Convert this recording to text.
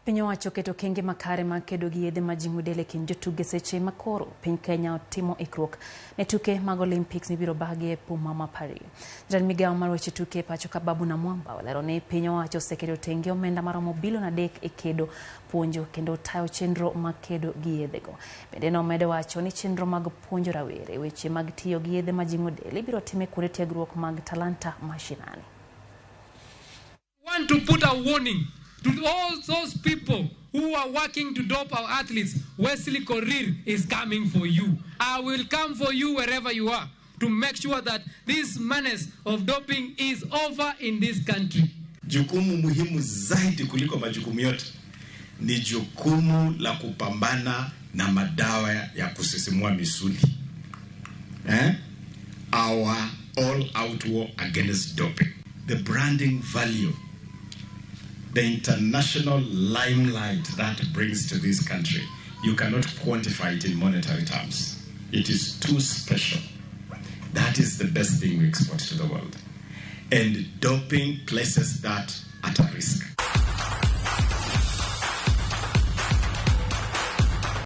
Piny owacho oketo okenge makare mag kedo gi yedhe majing'o del e kind jotugo e seche ma koro piny Kenya timo ikruok ne tuke mag Olympics mibiro bagi e boma ma Paris. Jatend migawo mar weche tuke e pacho ka Babu Namwamba olero ni piny owacho oseketo tenge omenda maromo bilion 3 e kedo, puonjo kendo tayo chenro mag kedo gi yedhego. Bende nomedo wacho ni chenro mag puonjo rawere weche mag tiyo gi yedhe majing'o del ibiro tim e kuonde tiegruok mag Talanta Mashinani. Want to put a warning to all those people who are working to dope our athletes. Wesley Korir is coming for you. I will come for you wherever you are to make sure that this menace of doping is over in this country. Jukumu muhimu zaidi kuliko majukumu yote ni jukumu la kupambana na madawa ya kusisimua misuli. Eh? Our all-out war against doping. The branding value, the international limelight that brings to this country, you cannot quantify it in monetary terms. It is too special. That is the best thing we export to the world. And doping places that